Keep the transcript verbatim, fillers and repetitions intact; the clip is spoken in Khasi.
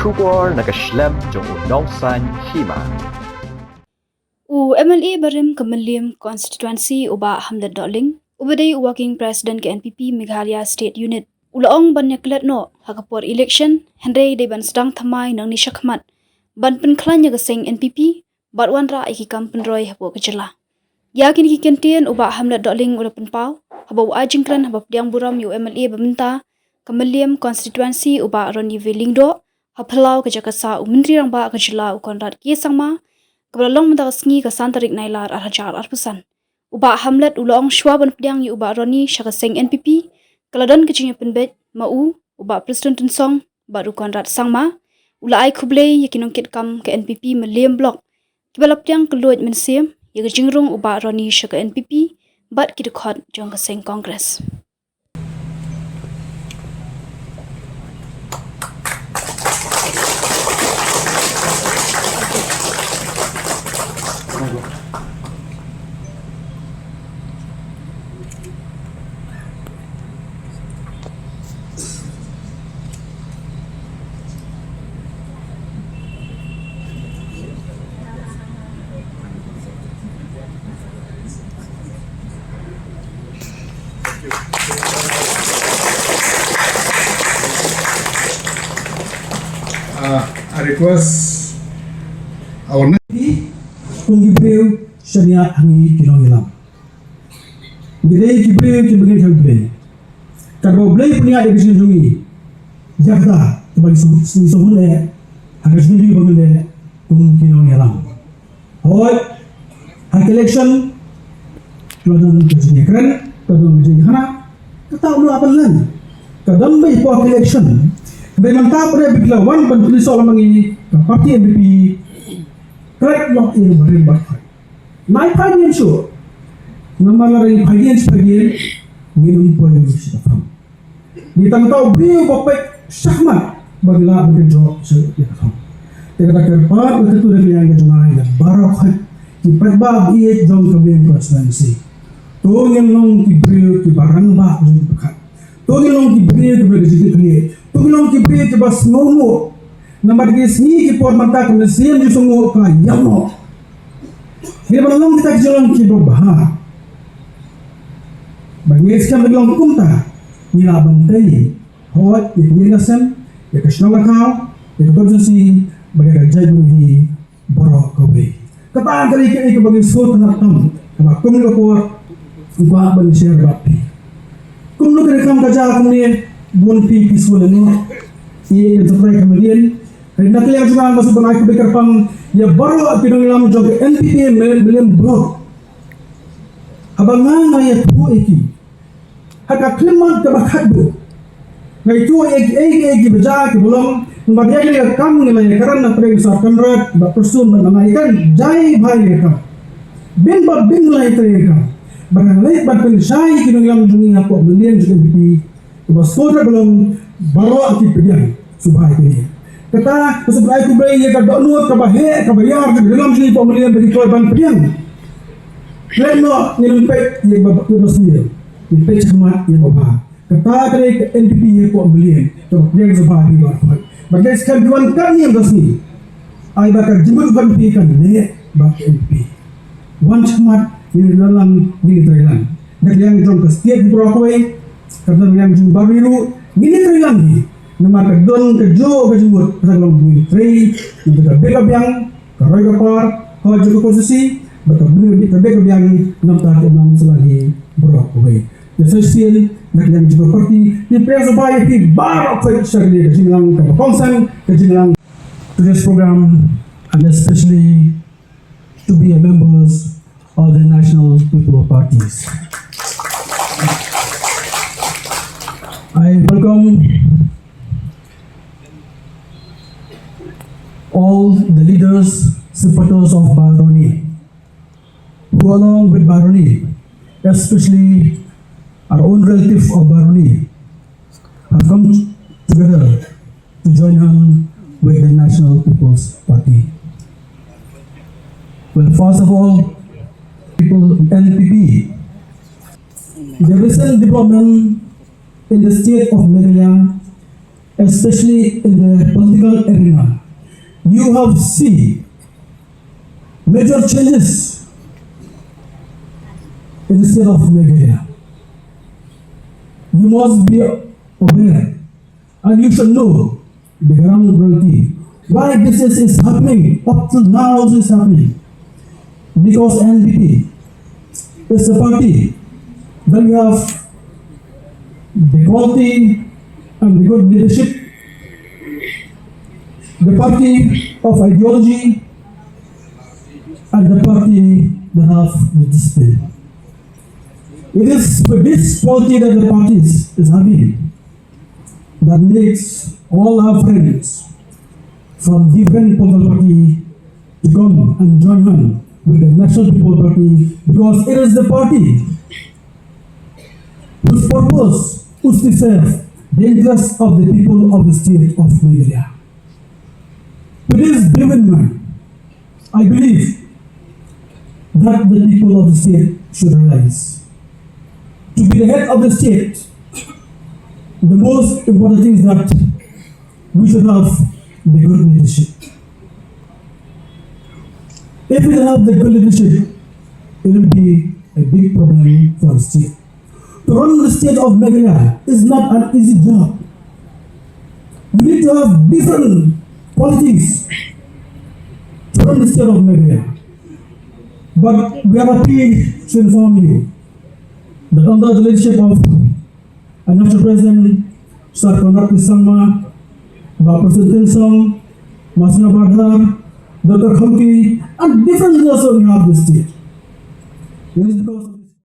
Khubor na ka shlem jong u Nongsaiñ Hima. U M L A barim ka Mylliem constituency u Bah Hamlet Dohling, uba dei u working president ka N P P Meghalaya State Unit, u la ong ban ïa klet noh ha ka por election, hynrei dei ban sdang thymmai nangne shakhmat ban pynkhlaiñ ïa ka seng N P P bad wanrah ïa ki kam pynroi hapoh ka jylla. Ïa kine ki kyntien u Bah Hamlet Dohling u la pynpaw haba u ai jingkren haba pdiang burom ïa u M L A ba mynta ka Mylliem constituency u Bah Ronnie V Lyngdoh, ha phyllaw ka jaka sah u Myntri Rangbah ka jylla u Conrad K Sangma, kaba la long mynta ka sngi ka san tarik Nailar ar hajar arphew san. U Bah Hamlet u la ong shuwa ban pdiang ïa u Bah Ronnie sha ka seng N P P, ka la don ka jingïapynbeit ma u, u Bah Prestone Tynsong bad u Conrad Sangma. U la ai khublei ïa ki nongkitkam ka N P P Mylliem Block kiba la pdiang kylluid mynsiem ïa ka jingrung u Bah Ronnie sha ka N P P bad ki dkhot jong ka seng Congress. Uh, I request our next. Kum ki briew shaniah ha ngi ki nongïalam. Ngi dei ki briew kiba ngeit ha U Blei. Katba U Blei u pynïaid ïa ka jingim jong ngi, ïa kata kaba ngi sngewbha ngi sngewbha leh ha ka jingim jong ngi ba ngi leh kum ki nongïalam. Hooid, ha ka election ka don ka jingïakren, ka don ka jingïakren, kata u la pynlong. Ka don ba ïa ka election. Hynrei mynta pat ba ki la wan ban pynïasoh lem bad ngi ka party N P P, klet noh ïa ka barim bad ka Nai phaidien shuh. Namar lada ngi phaidien shuh phaidien, ngin ym poi sha ka thong. Ngi tang tau briew ba peit shakhmat ba ngi lah ban kynjoh sha ka thong. Te kata ka kyrpad ka kyrteng ka jong nga ïa baroh khoit ki paidbah ba ïeit jong ka Mylliem constituency. To ngin long ki briew kiba rangbah jong ki pyrkhat. To ngin long ki briew kiba da jingkitkhlieh. To ngin long ki briew kiba sngewnguh. Namar ki sngi ki por mynta ka mynsiem jingsngewnguh ka la ïap noh. Ngi ban long kita ki jinglong kiba bha. Ba ngi skhem ba ngi long kumta, ngi lah ban tei hooid ïa ka ïing ka sem, ïa ka shnong ka thaw, ïa ka constituency bad ïa ka jaitbynriew hi baroh kawei. Kata ka dei kaei kaba ngi sngewthuh tam, kaba kum ka por, nga kwah ban share bad phi. Kumno ka dei kam ka jaka kumne, bun phi phi sngewthuh lano, ïa ka jaka ka Mylliem, ka dei na ka liang jong nga nga sngewbha ban ai khublei kyrpang ïa baroh ki nongïalam jong ka N P P Mylliem Block. Haba nga nga ïathuh ïa ki ha ka khyllipmat kaba khatduh. Nga ïathuh ïa kiei kiei kiba jia kiba long, namar ïa kane ka kam ngi la ïakren hapdeng Sir Conrad bad Prestone bad nga ïakren jai bha ïa ka kam. Bun bad bun ngi la ïakren ïa ka kam. Bad nga leit ban pynshai ïa ki nongïalam jong ngi hapoh Mylliem jong ka N P P. Kaba sngewthuh ba long baroh ki pdiang sngewbha ïa kane. Kata ka sngewbha ai khublei ïa ka dohnud kaba heh kaba ïar jong ki nongïalam jong ngi hapoh Mylliem ba ki kloi ban pdiang. Klet noh, ngin peit ïa ba, ïa ba sniew. Ngin peit shakhmat ïa ba bha. Kata ka dei ka N P P hapoh Mylliem. Kaba pdiang sngewbha ïa baroh. Bad dei skhem phi wan katne ïa ba sniew. Ai ba ka jingmut ban phi kan neh bad ka N P P. Wan shakhmat, ngin ïalang, ngin ïatreilang. Na ka liang jong ka state hi baroh kawei, ka don liang jong baroh ruh, ngin ïatreilang hi. Namar ka don kajuh ka jingmut, ka long ngin trei, ngin trei ka bit ka biang, ka roi ka par, ka jong ka constituency, bad ka bit ka biang, namar ka imlang sla hi baroh kawei. Ïa sa shisien, na ka liang jong ka party, ngin pdiang sngewbha ïa phi baroh kawei sha kane ka jingïalang kaba kongsan, ka jingïalang. Today's program, and especially to be a members of the National People Parties. I welcome all the leaders, supporters of Bah Ronnie, who along with Bah Ronnie, especially our own relative of Bah Ronnie, have come together to join hand with the National People's Party. Well, first of all, people N P P, the recent development in the state of Meghalaya especially in the political arena, you have seen major changes in the state of Meghalaya. You must be aware and you should know the ground reality. Why this is, is happening, up till now also is happening. Because N P P is a party that we have the quality and the good leadership, the party of ideology, and the party that have the discipline. It is with this quality that the party is, is having that makes all our friends from different political party to come and join hand with the National People Party, because it is the party whose purpose is to serve the interests of the people of the state of Meghalaya. With this given mind, I believe that the people of the state should realize to be the head of the state, the most important thing is that we should have the good leadership. If we don't have the good leadership, it will be a big problem for the state. To run the state of Meghalaya is not an easy job. We need to have different qualities to run the state of Meghalaya. But we are happy to inform you that under the leadership of our National President, Sir Conrad K Sangma, Bah Prestone Tynsong, Bah Sniawbhalang Dhar, Doctor Khamluh, and different leaders we have this state. It is because